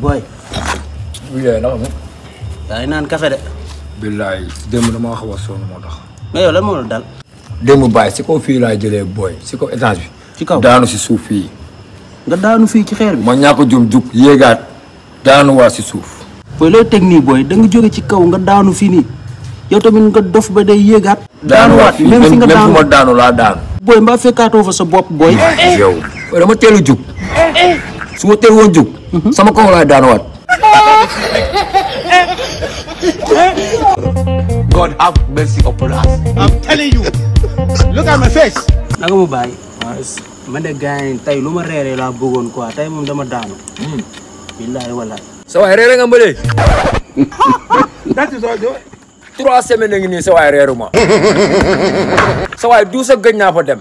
boy. Oui, naka mu. Yaa ngi naan café de. Billaay démb damaa xaw a sonn moo tax. mais yow lan moo la dal. démb bàyyi si kaw fii laa jëlee booy si kaw étage bi. ci kaw daanu si suuf fii. nga daanu fii ci xeer bi. ma ñàkk a jum jug yéegaat daanu waa si suuf. booy looy teg nii booy da nga jóge ci kaw nga daanu fii nii yow tamit nga dof ba day yéegaat. daanuwaat fii même fi nga daanu fu ma daanu laa daanu. booy mbaa fekkaatoo fa sa bopp booy. yow dama teel a jug su ma teel woon jug. sama kaw laa daanuwaat. God have mercy upon us. I'm telling you. Look at my face. naka mu bàyyi. man de gars yi tey lu ma reeree laa bëggoon quoi tey moom dama daanu. billahi wallahi. sa waay reere nga mbële. That is all do. 3 semaines ngi nii sa waay reeru ma. sa waay du sa gëj naa fa dem.